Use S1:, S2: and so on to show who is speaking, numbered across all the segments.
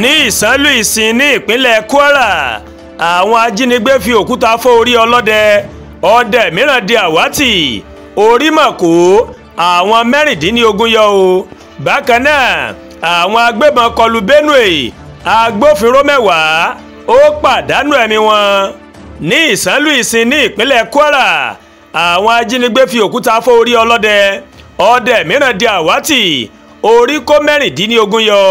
S1: Ní Ìsánlù Ìsìn ní ìpínlẹ̀ Kwara, àwọn ajínigbé fi òkúta fọ́ orí ọlọ́dẹ, ọdẹ mìíràn di àwátì, orí mọ̀ kó àwọn 16 yọ o. Bákan náà, àwọn agbébọn kọlù Benue, agbófinró 10 ó pàdánù ẹ̀mí wọn. Ní Ìsánlù Ìsìn ní ìpínlẹ̀ Kwara, àwọn ajínigbé fi òkúta fọ́ orí ọlọ́dẹ, ọdẹ mìíràn di àwátì, orí kó 16 yọ.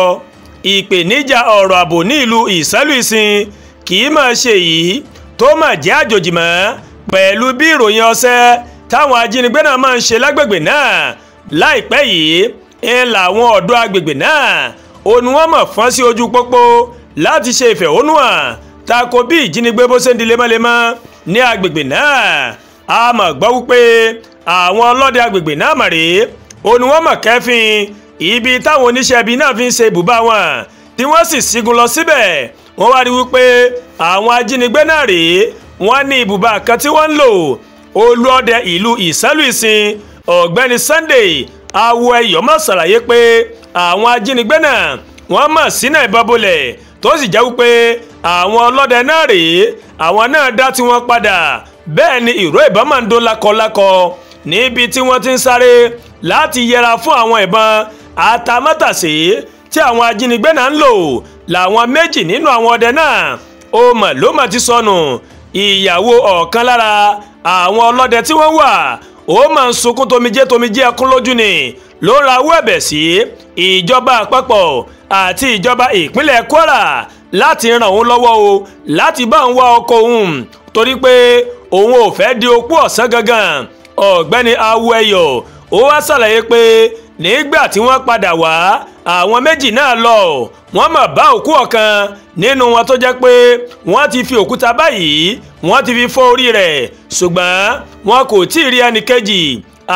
S1: Ìpèníjà ọ̀rọ̀ ààbò ní ìlú Ìsánlù Ìsìn kì í máa ṣe yìí tó máa jẹ́ àjòjì mọ́ pẹ̀lú bí ìròyìn ọ̀sẹ̀ táwọn ajínigbé náà máa ń ṣe lágbègbè náà. Láìpẹ́ yìí ń làwọn ọ̀dọ́ agbègbè náà ó ní wọ́n mọ̀ fọ́n sí ojú pópó láti ṣe ìfẹ̀hónúhàn tako bí ìjínigbé bó ṣe ń di lemọ́lemọ́ ní agbègbè náà. A mọ̀ gbọ́ wípé àwọn ọlọ́dẹ agbègbè náà mọ̀ rèé ó ní wọ́n mọ̀ kẹ́fín ibi táwọn oníṣẹ́ ibi náà fi ń ṣe ibùbá wọn tí wọ́n sì sígun lọ síbẹ̀. Wọ́n wá rí wípé àwọn ajínigbé náà rèé wọ́n ní ibùbá kan tí wọ́n ń lò. Olúọdẹ ìlú Ìsánlù Ìsìn ọ̀gbẹ́ni Sunday Awóẹyọ̀ mọ̀ ṣàlàyé pé àwọn ajínigbé náà wọ́n mọ̀ sínú ìbọn bolẹ̀, tó sì jẹ́ wípé àwọn ọlọ́dẹ náà rèé àwọn náà dá tiwọn padà. Bẹ́ẹ̀ ni ìró ìbọn máa ń dún lákọlákọ níbi tí wọ́n ti ń sáré láti yẹra fún àwọn ìbọn àtàmátàsé tí àwọn ajínigbé náà ń lò. Làwọn méjì nínú àwọn ọdẹ náà ó mọ̀ ló mọ̀ ti sọnù. Ìyàwó ọ̀kan lára àwọn ọlọ́dẹ tí wọ́n wà ó máa ń sunkún tomijé tomijé ẹkún lójú ni ló ń rawọ́ ẹ̀bẹ̀ sí ìjọba àpapọ̀ àti ìjọba ìpínlẹ̀ Kwara láti ràn òun lọ́wọ́ o, láti bá òun wá ọkọ òun torí pé òun ò fẹ́ di opó ọ̀sán gangan. Ọ̀gbẹ́ni Awóẹyọ̀ ó wá ṣàlàyé pé nígbà tí wọ́n padà wá àwọn méjì náà lọ, wọ́n mọ̀ bá òkú ọ̀kan nínú wọn tó jẹ́ pé wọ́n ti fi òkúta báyìí wọ́n ti fi fọ́ orí rẹ̀, ṣùgbọ́n wọn kò tí ì rí ẹnì kejì.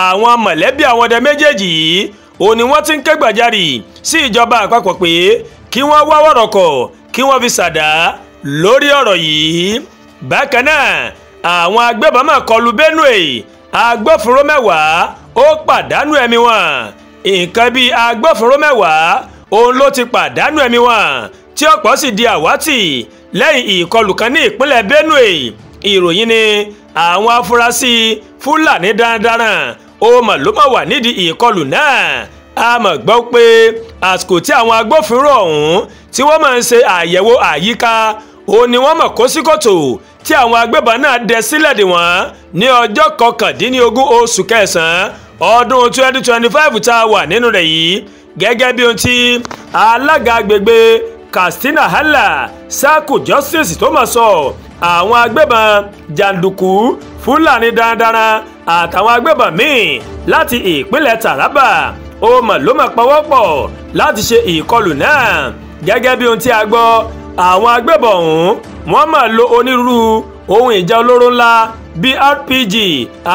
S1: Àwọn mọ̀lẹ́bí àwọn ọdẹ méjèèjì yìí ó ní wọ́n ti ń ké gbàjarì sí ìjọba àpapọ̀ pé kí wọ́n wá wọ̀rọ̀kọ̀ kí wọ́n fi ṣàdá lórí ọ̀rọ̀ yìí. Bákan náà, àwọn agbébọn máa kọlù Benue, agbófinró 10 ó pàdánù ẹ̀mí wọn. Nǹkan bíi agbófinró 10 òun ló ti pàdánù ẹ̀mí wọn tí ọ̀pọ̀ sì di àwátì lẹ́yìn ìkọlù kan ní ìpínlẹ̀ Benue. Ìròyìn ni àwọn afurasí Fúlàní darandaran ó mọ̀ ló mọ̀ wà nídìí ìkọlù náà. A mọ̀ gbọ́ pé àsìkò tí àwọn agbófinró ọ̀hún tí wọ́n máa ń ṣe àyẹ̀wò àyíká ó ní wọ́n mọ̀ kó sí kòtò tí àwọn agbébọn náà dẹ sílẹ̀ dè wọ́n ní ọjọ́ 19 oṣù kẹsàn-án ọdún 2025 tá a wà nínú rẹ̀ yìí. Gẹ́gẹ́ bí ohun tí alága agbègbè Katsina Hala Sako Justice tó mọ̀ sọ, àwọn agbébọn jàǹdùkú Fúlàní darandaran àtàwọn agbébọn míì láti ìpínlẹ̀ Taraba ó mọ̀ ló mọ̀ pawọ́pọ̀ láti ṣe ìkọlù náà. Gẹ́gẹ́ bí ohun tí a gbọ́, àwọn agbébọn ọ̀hún wọ́n máa lo onírúurú ohun ìjà olóró ńlá bíi RPG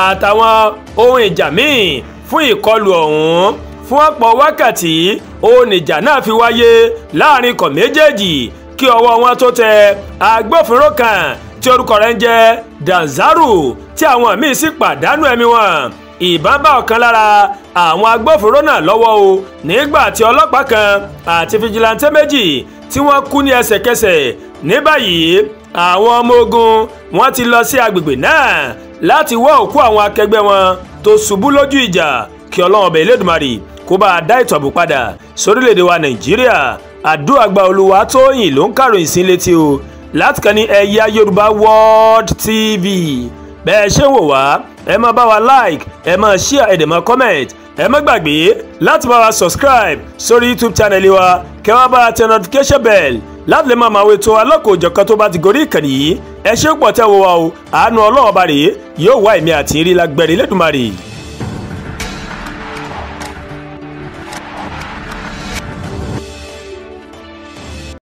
S1: àtàwọn ohun ìjà míì fún ìkọlù ọ̀hún. Fún ọ̀pọ̀ wákàtí ohun ìjà náà fi wáyé láàrin ikọ̀ méjèèjì kí ọwọ́ wọn tó tẹ agbófinró kan tí orúkọ rẹ̀ ń jẹ́ Danzaru tí àwọn míì sì pàdánù ẹ̀mí wọn. Ìbọn bá ọ̀kan lára àwọn agbófinró náà lọ́wọ́ o nígbà tí ọlọ́pàá kan àti fìjìláńtẹ́ méjì tí wọ́n kú ní ẹsẹ̀kẹsẹ̀. Ní báyìí àwọn ọmọ ogun wọ́n ti lọ sí agbègbè náà láti wá òkú àwọn akẹgbẹ́ wọn tó ṣubú lójú ìjà. Kí Ọlọ́run ọbẹ̀ Elédùmarè kó bá a dá ètò ààbò padà sórílẹ̀-èdè wa Nàìjíríà. Àdúrà gba Olúwatóyìn ló ń kàròyìn sí létí o láti kàn ní Ẹ̀yà Yorùbá World TV. Bẹ́ẹ̀ ṣe wò wá, ẹ máa bá wa like, ẹ máa share, ẹ dẹ̀ máa comment. Ẹ má gbàgbé láti bá wa subscribe sórí YouTube channel wa, kẹ́ wá bá wa tẹ notification bell láti lè máa máa wo ètò alọ́kòòjọ̀kan tó bá ti gorí ìkànnì yìí. Ẹ ṣé pọ̀ tẹ́ wo wa o, àánú Ọlọ́run ọba rèé yóò wá èmi àti ìrí lágbẹ̀rẹ̀ Elédùmarè.